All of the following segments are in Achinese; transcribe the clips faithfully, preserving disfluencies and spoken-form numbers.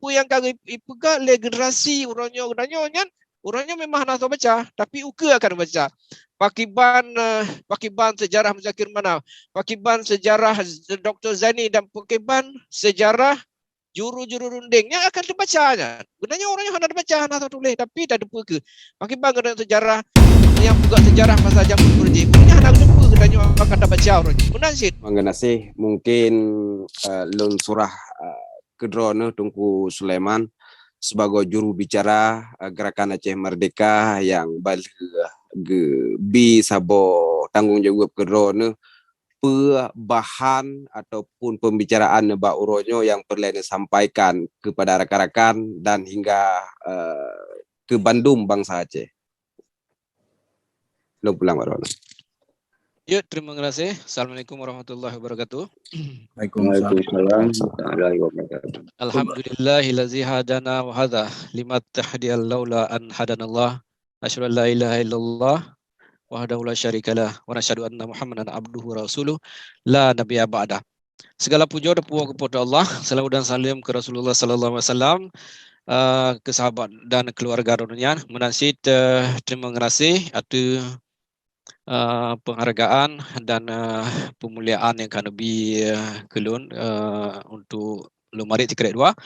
peue nyang ka geupeugah lé generasi uroe nyoe geutanyoe nyan, uroe nyoe memang hana soe baca, tapi ukeue akan baca. Pakiban, eh, pakiban sejarah Muzakir Manaf, pakiban sejarah Z-, Doktor Zaini dan pakiban sejarah juru-juru runding nyan akan teubaca nyan. Geutanyoe uroe nyoe hana teubaca, hana soe tuléh, tapi tateupeue keu. Pakiban geutanyoe sejarah nyang peugah sejarah masa jameun beureuji. Uroe nyoe hana geuteupeue geutanyoe akan tabaca uroe nyoe. Meunan cit. Mangga naseh, mungkin, eh, lôn surah, eh, keudroe neuh Teungku Sulaiman sibagoe juru bicara, eh, Gerakan Aceh Merdeka nyang bah lheueh geubi saboh tanggong jaweueb keudroe neuh peue bahan ataupun pembicaraan nibak uroe nyoe nyang peureulée neusampaikan kepada rakan-rakan dan hingga, eh, keu bandum bansa Aceh. Lôn pulang bak droeneuh. Ya, terima kasih. Assalamualaikum warahmatullahi wabarakatuh. Waalaikumsalam. Waalaikumsalam warahmatullahi wabarakatuh. Alhamdulillahillazi hadana wa hadza lima tahdiyal laula an hadanallah. Asyhadu an la ilaha illallah wahdahu la syarikalah wa asyhadu anna Muhammadan abduhu wa rasuluh la nabiyya ba'da. Segala puja dan puja kepada Allah, salawat dan salam ke Rasulullah sallallahu alaihi wasallam, eh, ke sahabat dan keluarga dunia. Meunan cit, eh, terima kasih ateueh, eh, penghargaan dan, eh, pemuliaan yang ka neubi, eh, keu lôn, eh, untuk lôn marit sikrek dua.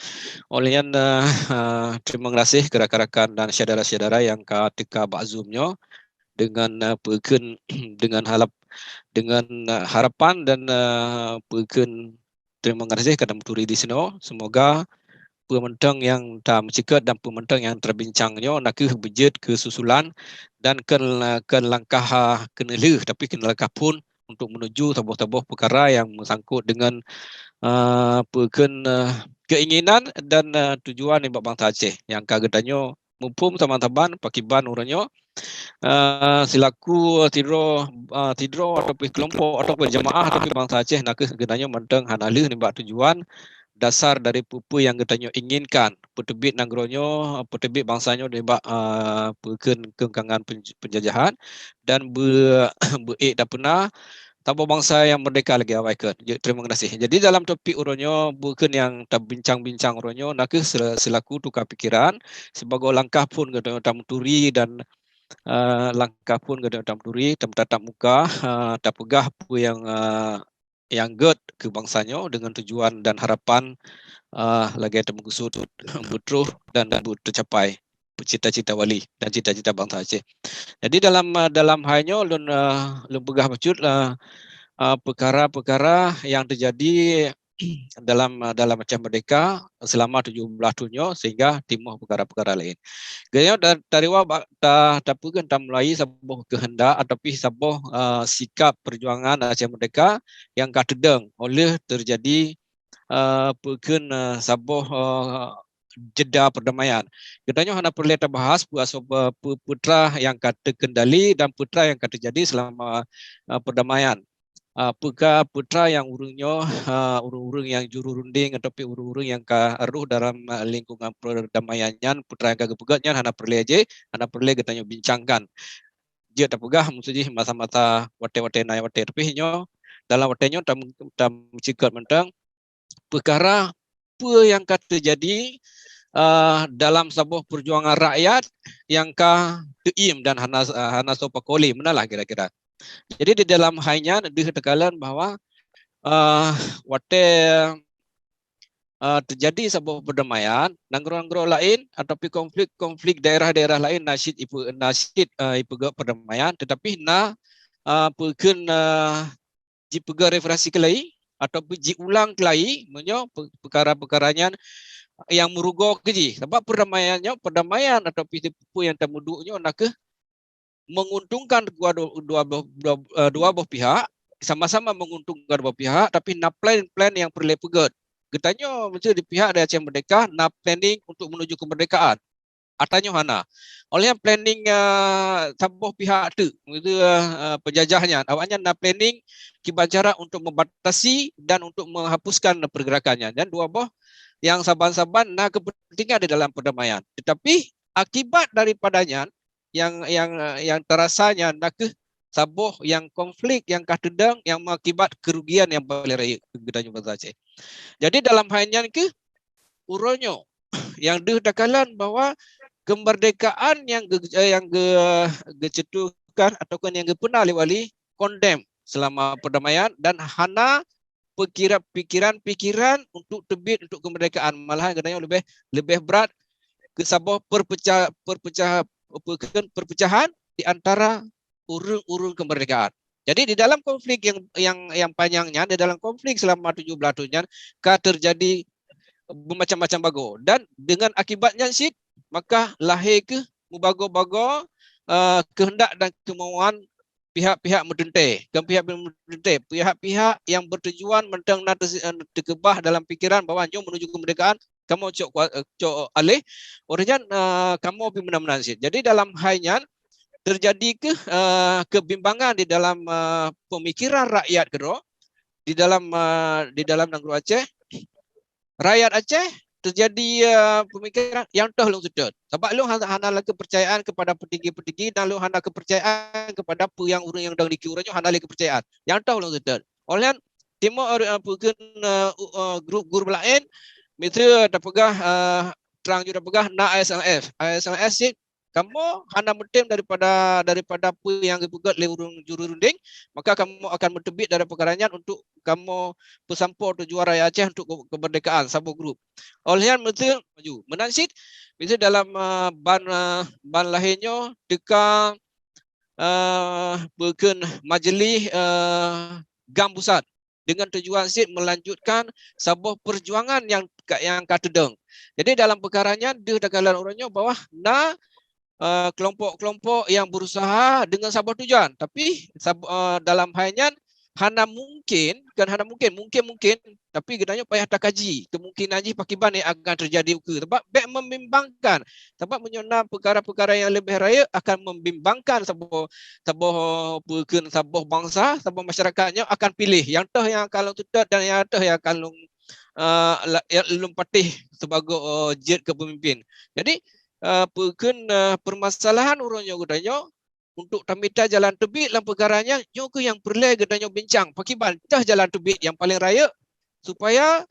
Oleh nyan, eh, eh, terima kasih ke rakan-rakan dan syedara-syedara yang ka teuka bak Zoom nyoe dengan, eh, peukheun dengan harap dengan, eh, harapan dan, eh, peukheun terima kasih keu tamuturi di sinoe. Semoga peue mantong nyang tameuceukeut dan peue mantong nyang teubincang nyoe nakeuh beujeuet keu susulan dan kon, kon langkah, ah, keuneulheueh, tapi kon langkah phon untuk menuju saboh-saboh peukara nyang meusangkot dengan, ah, peukheun, ah, keinginan dan, ah, tujuan nibak bansa Aceh nyang ka geutanyoe muphom saban-saban pakiban uroe nyoe, eh, silaku sidroe, eh, sidroe ataupun kelompok ataupun jamaah ataupun bansa Aceh nakeuh geutanyoe mantong hana lheueh nibak tujuan dasar dari peue-peue nyang geutanyoe inginkan, peuteubiet nanggroe nyoe, peuteubiet bansa nyoe nibak, eh, peukheun keungkangan penj-, penjajahan dan beu-, beuék tapeuna saboh bansa nyang merdeka lagée awai keuh. Jeuet, terima kasih. Jadi dalam topik uroe nyoe, peukheun nyang tabincang-bincang uroe nyoe nakeuh sela-, selaku tukang pikiran, sibagoe langkah phon geutanyoe tamuturi dan, eh, langkah phon geutanyoe tamuturi, tameutatap muka, eh, tapeugah peue nyang, eh, nyang gét keu bansa nyoe dengan tujuan dan harapan, eh, lagée teumeukeusut beutroh dan beuteucapai cita-cita wali dan cita-cita bansa Aceh. Jadi dalam, eh, dalam hai nyoe lôn, eh, lôn peugah bacut, eh, eh, peukara-peukara nyang teujadi dalam, eh, dalam Aceh Merdeka selama tujoh blaih thon nyoe sehingga timoh peukara-peukara laén. Geutanyoe ta-, tariwa bak ta-, tapeugah tamulai saboh keuheundak ataupun saboh, eh, sikap peujuangan Aceh Merdeka nyang ka teudong oleh teujadi, eh, peukheun, eh, saboh, eh, jeda perdamaian. Geutanyoe hana peureulée tabahas peue asoe pe-, pe-, peue tra nyang ka teukeundali dan peue tra nyang ka teujadi selama, eh, perdamaian. Eh, peue ka peue tra nyang ureuëng nyoe, eh, ureuëng-ureuëng nyang juru runding ataupun ureuëng-ureuëng nyang ka rôh dalam, eh, lingkungan perdamaian nyan, peue tra nyang ka geupeugét nyan hana peureulée jih, hana peureulée geutanyoe bincangkan. Jeuet tapeugah maksud jih masa-masa watée-watée na watée, tapi nyoe dalam watée nyoe tam-, tameuceukeut mantong peukara peue nyang ka teujadi, eh, dalam saboh peujuangan rakyat nyang ka teuiem dan hana, eh, hana soe pakoe lé, meunan lah kira-kira. Jadi di dalam hai nyan deuh teukalon bahwa, eh, watée, eh, teujadi saboh perdamaian, nanggroe-nanggroe laén ataupun konflik-konflik daerah-daerah laén na cit ipe-, na cit, eh, ipeugét perdamaian, tetapi na, eh, peukheun, eh, jipeugah referensi keulai ataupun jiulang keulai meunyoe pe-, peukara-peukara nyan nyang meurugoe keu jih. Sabab perdamaian nyoe, perdamaian ataupun peue nyang tameuduek nyoe nakeuh menguntungkan dua, dua, dua, boh- dua, eh, dua boh pihak, sama-sama menguntungkan dua boh pihak, tapi na plan-plan nyang peureulée peugét. Geutanyoe meusti di pihak dari Aceh Merdeka na planning untuk menuju kemerdekaan. Ata nyoe hana. Oleh nyan planning, eh, saboh pihak teuk, iaitu, eh, penjajah nyan, awaknyan na planning kiban cara untuk membatasi dan untuk menghapuskan pergerakan nyan. Dan dua boh nyang saban-saban na kepentingan di dalam perdamaian. Tetapi akibat daripada nyan, yang, yang, eh, yang terasa nyan nakeuh saboh nyang konflik nyang ka teudong nyang mengakibat kerugian nyang paléng rayeuk keu geutanyoe bansa Aceh. Jadi dalam hai nyan keuh uroe nyoe Nyang deuh takalon bahwa kemerdekaan nyang ge, eh, nyang ge, geucetukan ataupun nyang geupeuna lé wali kondem selama perdamaian dan hana pikiran-pikiran untuk teubiet untuk kemerdekaan. Malahan geutanyoe leubeh, leubeh brat keu saboh perpecah, perpecah, apa kheun, perpecahan di antara ureuëng-ureuëng kemerdekaan. Jadi di dalam konflik yang, yang, yang panjang nyan, di dalam konflik selama tujuh belas tahun nyan, ka terjadi bermacam-macam bagoe dan dengan akibat nyan cit maka lahé keuh mubagoe-bagoe, eh, kehendak dan kemauan pihak-pihak meuteuntée, bukan pihak meuteuntée, pihak-pihak yang bertujuan mantong na teukeubah dalam pikiran bahwa nyoe menuju kemerdekaan, kamoe cok, cok aleh. Oleh nyan, eh, kamoe pi meunan-meunan cit. Jadi dalam hai nyan terjadi keuh, eh, kebimbangan di dalam, eh, pemikiran rakyat keudroe di dalam, eh, di dalam nanggroe Aceh. Rakyat Aceh terjadi, eh, pemikiran nyang toh lôn seutôt. Sabab lôn hana, hana lé kepercayaan kepada petinggi-petinggi dan lôn hana kepercayaan kepada peue nyang ureuëng nyang dang dikeue uroe nyoe hana lé kepercayaan. Nyang toh lôn seutôt. Oleh nyan timoh, eh, peue kheun, eh, grup-grup laén, miseue tapeugah, eh, trang ju tapeugah na I S L F. I S L F cit kamoe hana meutem daripada, daripada peue nyang geupeugét lé ureuëng juru runding, maka kamoe akan meuteubiet dari peukara nyan untuk kamoe peusampoe tujuan rakyat Aceh untuk ke, kemerdekaan saboh grup. Oleh nyan meuseu maju. Meunan cit, miseue dalam, eh, ban, eh, ban lahé nyoe teuka, eh, peue kheun majlis, eh, GAM pusat dengan tujuan cit melanjutkan saboh perjuangan nyang ka, nyang ka teudong. Jadi dalam peukara nyan deuh takalon uroe nyoe bahwa na, eh, kelompok-kelompok yang berusaha dengan saboh tujuan, tapi sab, eh, dalam hai nyan hana mungkin, bukan hana mungkin, mungkin-mungkin, tapi geutanyoe payah takaji kemungkinan jih pakiban yang akan terjadi ukeue. Sebab bék membimbangkan. Sabab meunyoe na peukara-peukara nyang leubeh rayeuk akan membimbangkan saboh, saboh peue kheun saboh bansa, saboh masyarakat nyoe akan piléh nyang toh nyang akan lôn seutôt dan nyang toh nyang akan lôn, eh, la, nyang lôn patéh sibagoe, eh, jeuet keu peumimpin. Jadi, eh, peue kheun, eh, permasalahan uroe nyoe geutanyoe untuk tamita jalan teubiet lam peukara nyan, nyoe kheueh nyang peureulée geutanyoe bincang. Pakiban teuh jalan teubiet nyang paleng rayeuk supaya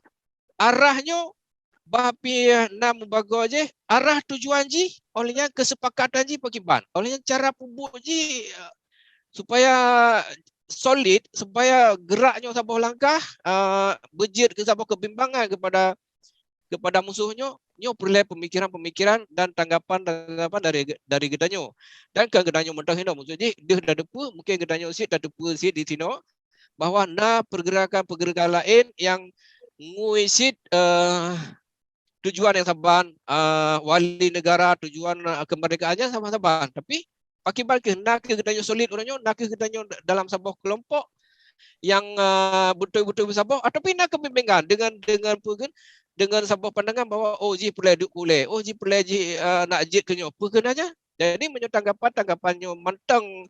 arah nyoe bah pih na mubagoe jih, arah tujuan jih, oleh nyan keusepakatan jih pakiban. Oleh nyan cara peubuet jih, eh, supaya solid, supaya geurak nyoe saboh langkah, eh, beujeuet keu saboh keubimbangan keupada, keupada musoh nyoe, nyoe peureulée peumikiran-peumikiran dan tanggapan-tanggapan dari, dari geutanyoe. Dan kon geutanyoe mantong hinoe, maksud jih deuh tateupeue, mungken geutanyoe cit tateupeue cit di sinoe, bahwa na pergerakan-pergerakan laén nyang ngui cit, eh, tujuan nyang saban, eh, wali negara, tujuan, eh, kemerdekaan nyan saban-saban. Tapi pakiban kheueh, na kheueh geutanyoe solid uroe nyoe, na kheueh geutanyoe dalam saboh kelompok nyang, eh, beutôi-beutôi meusaboh, ataupun na keubimbangan dengan, dengan peue kheun, dengan saboh pandangan bahwa, oh, jih peureulée duek keu ulée, oh, jih peureulée jih, eh, nak jeuet keu nyoe, peue kheun nyan. Jadi meunyoe tanggapan-tanggapan nyoe mantong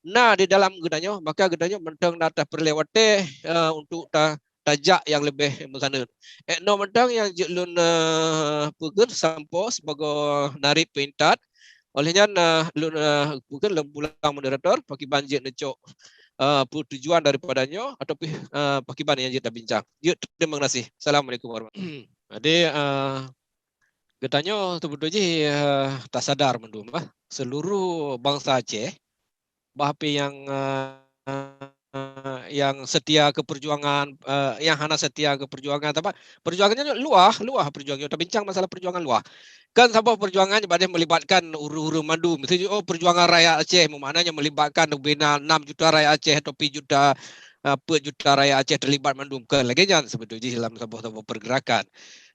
na di dalam geutanyoe, maka geutanyoe mantong na tapeureulée watée, eh, untuk ta, tajak nyang leubeh meusaneut. Eh, nyoe mantong nyang jeuet lôn, eh, peue kheun sampoe sibagoe narit peuintat. Oleh nyan, eh, lôn, eh, peue kheun lôn pulang moderator, pakiban jeuet neucok, eh, peue tujuan daripada nyoe ataupun, eh, pakiban nyang jeuet tabincang. Jeuet, terima kasih. Assalamualaikum warahmatullahi wabarakatuh. Jadi, eh, geutanyoe seubeutôi jih, eh, tasadar mandum, bah, seluruh bansa Aceh, bah pih nyang, eh, nyang setia keu perjuangan, eh, nyang hana setia keu perjuangan, tapi perjuangan nyoe luwah, luwah perjuangan nyoe, tabincang masalah perjuangan luwah. Kan saboh perjuangan nyoe bak meulibatkan ureuëng-ureuëng mandum. Miseue, oh, perjuangan rakyat Aceh, meumakna nyoe meulibatkan leubeh na enam juta rakyat Aceh atau pih juta, eh, peuet juta rakyat Aceh teulibat mandum. Kon lagée nyan seubeutôi jih lam saboh-saboh pergerakan.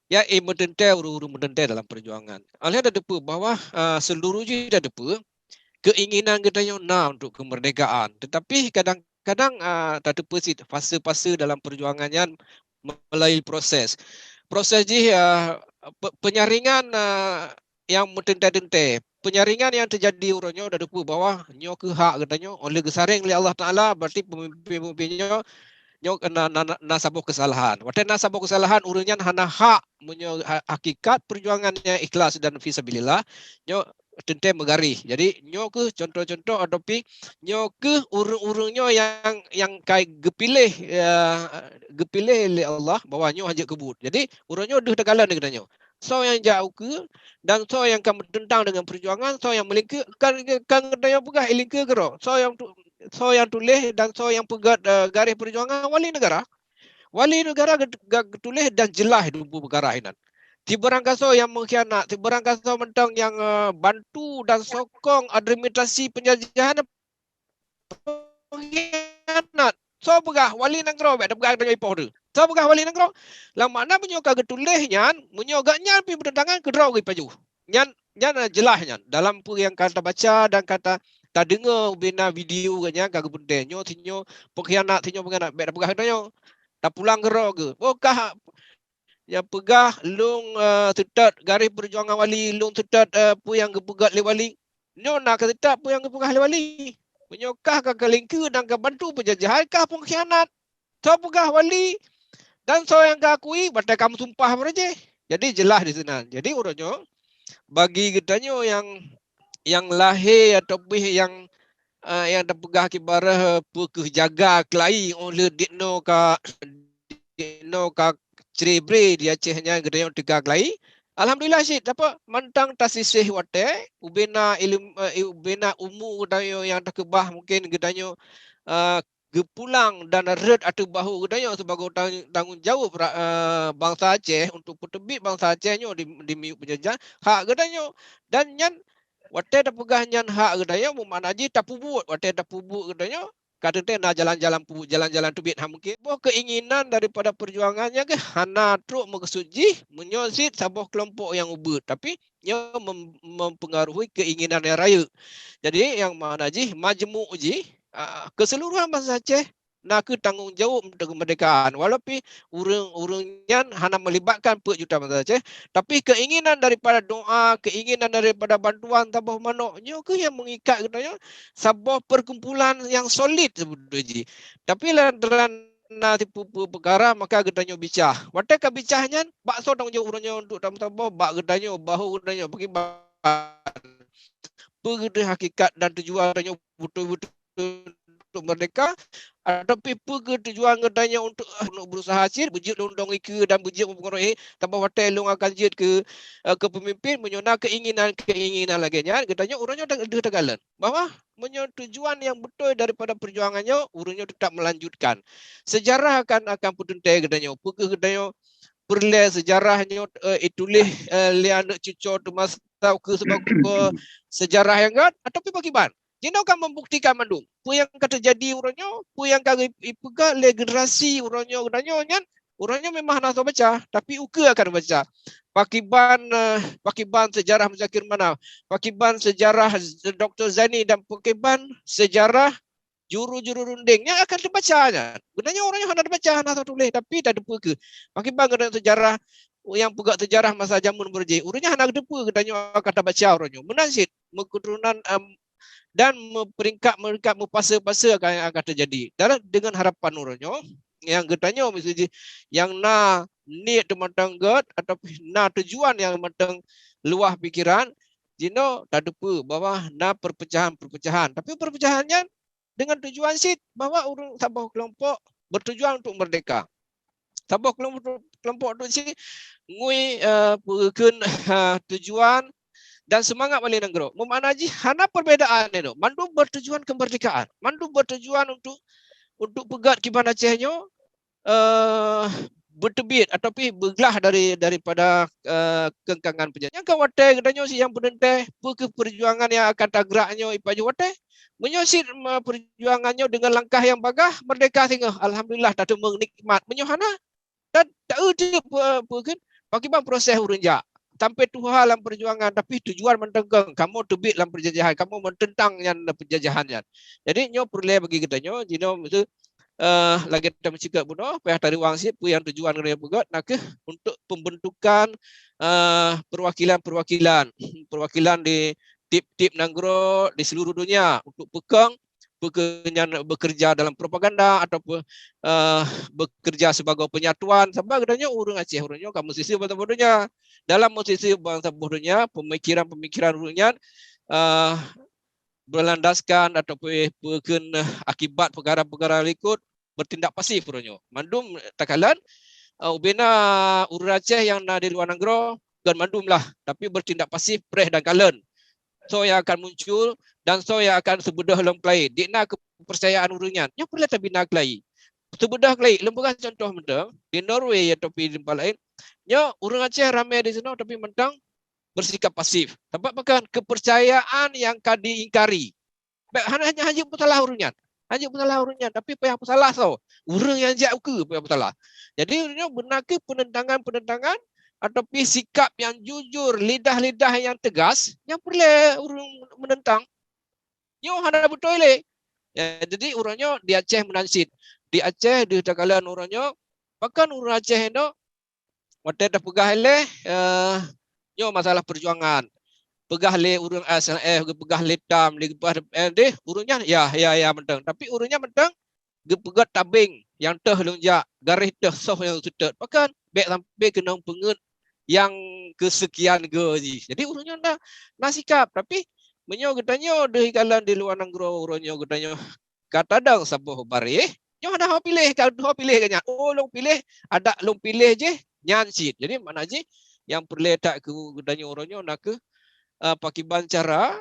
Ya, eh, meuteuntée ureuëng-ureuëng meuteuntée dalam perjuangan. Oleh nyan tateupeue bahwa, eh, seluruh jih tateupeue keinginan geutanyoe na untuk kemerdekaan. Tetapi kadang-kadang, ah, tateupeue cit fase-fase dalam perjuangan nyan melalui proses. Proses jih, ah, pe, penyaringan, ah, nyang meuteuntée-teuntée. Penyaringan nyang teujadi uroe nyoe tateupeue bahwa nyoe kheueh hak geutanyoe, oh lheueh geusareng lé Allah Taala, berarti peumimpin-peumimpin nyoe nyoe na, na, na, na saboh keusalahan. Watée na saboh keusalahan, ureuëng nyan hana hak meunyoe ha, hakikat perjuangan nyang ikhlas dan fi sabilillah, nyoe teuntée meugaréh. Jadi nyoe kheueh contoh-contoh atau pih nyoe kheueh ureuëng-ureuëng nyoe nyang, nyang ka geupiléh, ya, geupiléh lé Allah bahwa nyoe hanjeuet keubuet. Jadi uroe nyoe deuh takalon geutanyoe. soe nyang jak ukeue dan soe nyang ka meuteuntang deungon peujuangan, soe nyang meulingkeue, kan, kan geutanyoe peugah ilingkeue keudroe. Soe nyang tu-, soe nyang tuléh dan soe nyang peugét, eh, garéh peujuangan, wali neugara. Wali neugara geut-, ga-, geutuléh dan jeulaih dum peukara inan. Sibarang gasoe nyang meukhianat, sibarang gasoe mantong nyang, eh, bantu dan sokong administrasi peunjajahan, pengkhianat. Soe peugah wali nanggroe, bèk tapeugah tanyoe ipoh tu. Soe peugah wali nanggroe? Lam makna meunyoe ka geutuléh nyan, meunyoe gobnyan pih beuteutangan, keudroe geupajoh. Nyan, nyan jeulaih nyan. Dalam peue nyang ka tabaca dan ka ta-, tadeungoe ubena video gobnyan ka geupeuntèe. Nyoe sinyoe pengkhianat, sinyoe pengkhianat, bèk tapeugah tanyoe. Tapulang keudroe geuh. Oh, kah nyang peugah lôn, eh, seutôt garéh peujuangan wali, lôn seutôt, eh, peue nyang geupeugét lé wali. Nyoe na ka seutôt peue nyang geupeugah lé wali. Meunyoe kah ka kalingkeue dan ka bantu peunjajahan, kah pengkhianat. Soe peugah wali dan soe nyang ka akui, watèe ka meusumpah baru jih. Jadi jeulaih di sinan. Jadi uroe nyoe bagi geutanyoe nyang, nyang lahé ataupun nyang, eh, nyang tapeugah kibarah, eh, peue keuh jaga keulayi óh lheueh diknoe ka diknoe ka cre-bre di Aceh nyan geutanyoe teuka keulayi. Alhamdulillah cit, apa, mantong tasiséh watèe, ubena ilem-, eh, ubena umu geutanyoe nyang takeubah, mungken geutanyoe, eh, geupulang dan rhot ateueh bahu geutanyoe sibagoe tang-, tanggong jaweueb ra-, eh, bansa Aceh untuk peuteubiet bansa Aceh nyoe di, di miyueb peunjajahan, hak geutanyoe. Dan nyan watèe tapeugah nyan hak geutanyoe, meumakna jih tapeubuet. Watèe tapeubuet geutanyoe, ka teuntèe na jalan-jalan pu-, jalan-jalan teubiet, ha, mungken. Boh keinginan daripada peujuangan nyan keuh hana trok meukeusut jih meunyoe cit saboh keulompok nyang ubit, tapi nyoe mem-, mempengaruhi keinginan nyang rayeuk. Jadi nyang makna jih majmuk jih, a, keseluruhan bansa Aceh na keuh tanggong jaweueb untuk kemerdekaan. Walaupun ureueng-ureueng nyan hana melibatkan peuet juta bansa Aceh, tapi keinginan daripada doa, keinginan daripada bantuan saboh manok, nyoe keuh nyang mengikat geutanyoe saboh perkumpulan nyang solid sebetul jih. Tapi lantaran na sipeue-peue peukara, maka geutanyoe bicah. Watèe ka bicah nyan, bak soe tanggong jaweueb uroe nyoe untuk saboh-saboh, bak geutanyoe, bahu geutanyoe, pakriban. Peue geutanyoe hakikat dan tujuan tanyoe beutôi-beutôi untuk merdeka, ataupun peue keuh tujuan geutanyoe untuk, eh, untuk berusaha cit, beujeuet lôn dong ikeue dan beujeuet mempengaruhi, tambah watèe lôn akan jeuet keu, eh, keu peumimpin, meunyoe na keinginan-keinginan lagèe nyan, geutanyoe uroe nyoe deuh takalon bahwa meunyoe tujuan nyang beutôi daripada peujuangan nyoe, ureueng nyoe teutap meulanjutkan. Seujarah akan, akan peuteuntèe geutanyoe, peue keuh geutanyoe peureulèe seujarah nyoe, eh, ituléh, eh, lé aneuk cucoe teumasa ukeue sibagoe seujarah nyang göt, ataupun pakriban. Jinoe ka membuktikan mandum. Peue nyang ka teujadi uroe nyoe, peue nyang ka i-, ipeugah lé generasi uroe nyoe geutanyoe nyan, uroe nyoe memang hana soe baca, tapi ukeue akan baca. Pakriban, eh, pakriban seujarah Muzakir Manaf, pakriban seujarah Z-, Doktor Zaini dan pakriban seujarah juru-juru runding nyan akan teubaca nyan. Geutanyoe uroe nyoe hana teubaca, hana teutuléh, tapi tateupeue keuh. Pakriban geutanyoe seujarah, nyang peugah seujarah masa jameun beureuji. Ureueng nyan hana geuteupeue, geutanyoe akan tabaca uroe nyoe. Meunan cit, meuketurunan, em, dan meuperingkat-peringkat meufase-fase akan, akan teujadi. Dan deungon harapan uroe nyoe, nyang geutanyoe miseue jih nyang na niet teumantong göt ataupun na tujuan nyang mantong luwah pikeran, jinoe tateupeue bahwa na perpecahan-perpecahan. Tapi perpecahan nyan dengan tujuan cit bahwa ureueng saboh keulompok bertujuan untuk merdeka. Saboh keulompok, keulompok tu cit ngui, eh, peue kheun, ha, tujuan dan seumangat wali nanggroe. Meumakna jih hana perbedaan nyoe. Mandum bertujuan kemerdekaan. Mandum bertujuan untuk, untuk peugöt kiban Aceh nyoe, eh, beuteubiet ataupun beuglah dari, daripada, eh, keuengkangan penjajah. Nyang ka watèe geutanyoe si nyang peuteuntèe, peue keuh peujuangan nyang akan tagrak nyoe i pajoh watèe. Meunyoe cit, ma, peujuangan nyoe deungon langkah nyang bagaih, merdeka singoh. Alhamdulillah, tateumeung nikmat. Meunyoe hana, dan ta-eu teuk peue, peue kheun, pakriban proses ureueng jak. Sampai tuha lam peujuangan, tapi tujuan mantong kong, kamoe teubiet lam penjajahan, kamoe meuteuntang nyan penjajahan nyan. Jadi, nyoe peureulèe bagi geutanyoe, jinoe miseue, eh, lagèe tameucikak bunoe, payah tariwang cit peue nyang tujuan geutanyoe peugöt, na kheueh untuk pembentukan, eh, perwakilan-perwakilan, perwakilan di tiep-tiep nanggroe di seluruh dunia untuk peukong peue kheun nyan bekerja dalam propaganda ataupun, eh, bekerja sibagoe penyatuan, sabab geutanyoe ureueng Aceh, ureueng nyoe ka meusisi bansa saboh donya. Dalam meusisi bansa saboh donya, pemikiran-pemikiran ureueng nyan, eh, berlandaskan ataupun peue kheun, eh, akibat peukara-peukara likot bertindak pasif ureueng nyoe. Mandum takalon, eh, ubena ureueng Aceh nyang na di luwa nanggroe, kon mandum lah, tapi bertindak pasif preh dan kalon. Soe nyang akan muncul dan soe nyang akan seubeudôh lom keulayi. Di na keupeurcayaan ureuëng nyan, nyoe peureulée tabina keulayi. Seubeudôh keulayi, lôn peugah contoh mantong, di Norway ataupun di tempat laén, nyoe ureuëng Aceh ramé di sinoe tapi mantong bersikap pasif. Sabab pakon? Keupeurcayaan nyang ka diingkari. Bèk hana, hana, hana peusalah ureuëng nyan. Hana peusalah ureuëng nyan, tapi payah peusalah soe? Ureuëng nyang jak ukeue payah peusalah. Jadi, ureuëng nyoe beuna kheueh peunentangan-peunentangan ataupun sikap nyang jujur, lidah-lidah nyang teugas, nyang peureulée ureuëng meunentang. Nyoe hana beutôi lé. Ya, jadi, ureuëng nyoe di Aceh meunan cit. Di Aceh deuh takalon ureuëng nyoe, pakon ureuëng Aceh nyoe watée tapeugah ilée, eh, nyoe masalah peujuangan. Peugah lé ureuëng S N F, geupeugah lé TAM, geupeugah, eh, deh, ureuëng nyan, ya, ya, ya, mantong. Tapi ureuëng nyan mantong geupeugét tabeng nyang teuh lôn jak, garéh teuh soh nyang seutôt. Pakon? Bèk sampai keunong peungeuet nyang keuseukian goe jih. Jadi ureuëng nyan na, na sikap. Tapi meunyoe geutanyoe deuh ikalon di luwa nanggroe, ureuëng nyoe geutanyoe ka tadong saboh baréh, nyoe hana ho piléh, ka ho piléh geuh nyan. Oh, lôn piléh, adak lôn piléh jih, nyan cit. Jadi, makna jih, nyang peureulée that keu geutanyoe uroe nyoe na kheueh, eh, pakiban cara,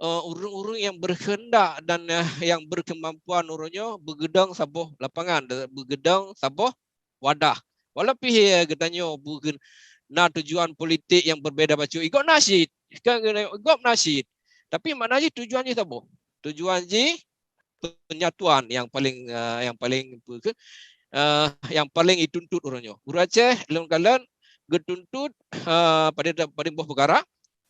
eh, ureuëng-ureuëng nyang berkehendak dan, eh, nyang berkemampuan uroe nyoe beugeudong saboh lapangan, beugeudong saboh wadah. Walau pih, eh, geutanyoe beugeun-, na tujuan politik nyang berbeda bacut, igob na cit. Kan geutanyoe igob na cit. Tapi makna jih tujuan jih saboh. Tujuan jih penyatuan nyang paling, eh, nyang paling, eh, nyang paling ituntut uroe nyoe. Ureuëng Aceh lôn kalon geutuntut, eh, pada, pada boh peukara.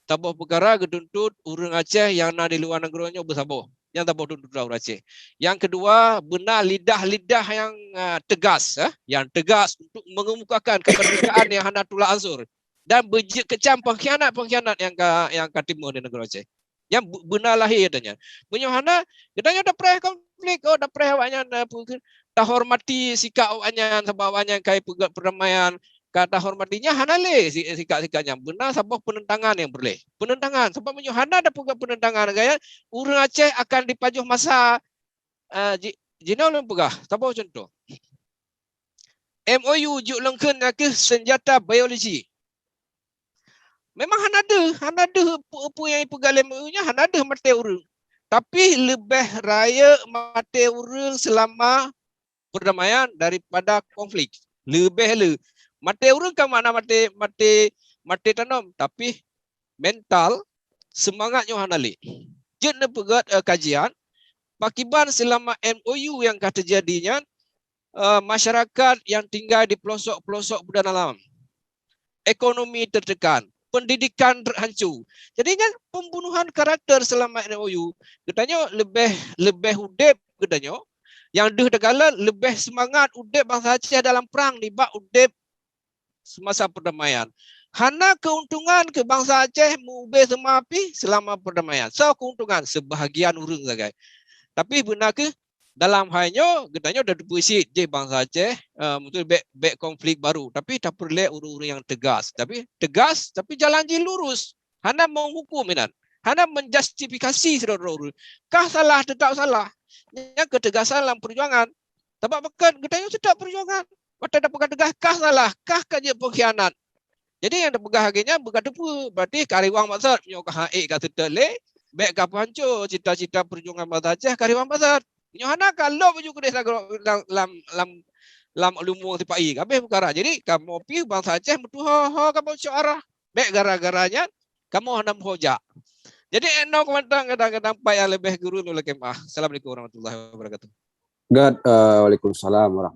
Saboh peukara geutuntut ureuëng Aceh nyang na di luwa nanggroe nyoe beusaboh. Nyang saboh tuntutan ureuëng Aceh. Nyang keudua, beuna lidah-lidah nyang, eh, teugas, eh, nyang teugas untuk mengemukakan kemerdekaan nyang hana tulak ansur dan beujeuet keucam pengkhianat-pengkhianat nyang ka, nyang ka timbul di nanggroe Aceh. Nyan bu-, beuna lahé geutanyoe. Meunyoe hana, geutanyoe tapreh konflik, oh, tapreh awaknyan, eh, peue keu, tahormati sikap awaknyan, sabab awaknyan ka ipeugét perdamaian, ka tahormati, nyan hana lé si-, sikap-sikap nyan. Beuna saboh peunentangan nyang peureulée. Peunentangan, sabab meunyoe hana tapeugét peunentangan gaya, ureuëng Aceh akan dipajoh masa, eh, ji-, jinoe lôn peugah, saboh contoh. M O U jeuet lôn kheun na kheueh seunjata biologi. Memang hana deuh, hana deuh peue-peue nyang ipeugah lé M O U nyan hana deuh maté ureuëng. Tapi leubeh rayeuk maté ureuëng seulama perdamaian daripada konflik. Leubeh le. Maté ureuëng kan makna maté, maté, maté tanom, tapi mental, seumangat nyoe hana lé. Jeuet neupeugét, eh, kajian, pakiban seulama M O U nyang ka teujadi nyan, eh, masyarakat nyang tinggai di pelosok-pelosok pedalaman, ekonomi teutekan, pendidikan ter-, hanco. Jadi nyan pembunuhan karakter seulama M O U. Geutanyoe leubeh, leubeh udeb geutanyoe, nyang deuh takalon leubeh seumangat udeb bansa Aceh dalam prang nibak udeb semasa perdamaian. Hana keuntungan keu bansa Aceh meu-ube seumah pih seulama perdamaian. Soe keuntungan? Seubahagian ureuëng sagai. Tapi beuna kheueh dalam hai nyoe, geutanyoe tateupeue cit jih bansa Aceh, eh, meuteubèk, bèk konflik baru. Tapi tapeureulée ureuëng-ureuëng nyang teugas. Tapi teugas, tapi jalan jih lurus. Hana meuhuköm inan. Hana menjustifikasi sidroe-droe ureuëng. Kah salah, teutap salah. Nyan keutegasan lam peujuangan. Sabab pakon geutanyoe seutôt peujuangan. Watée tapeugah teugas, kah salah, kah ka jeuet peungkhianat. Jadi nyang tapeugah lagée nyan beuka teupeue, berarti ka riwang maksud. Nyoe ka hana ék ka seutôt lé, bèk ka peuhanco cita-cita peujuangan bansa Aceh ka riwang maksud. Nyoe hana ka lhôk baju keudeh lam, lam, lam, lam lumueng sipa-i, ka habéh peukara. Jadi kamoe pih bansa Aceh meutuho-ho kamoe cok arah. Bèk gara-gara nyan kamoe hana meuho jak. Jadi, eh, nyoe keumantang kadang-kadang pat nyang leubeh gurun ulôn lakée meu'ah. Assalamualaikum warahmatullahi wabarakatuh. Gét, eh, waalaikumsalam warahmatullahi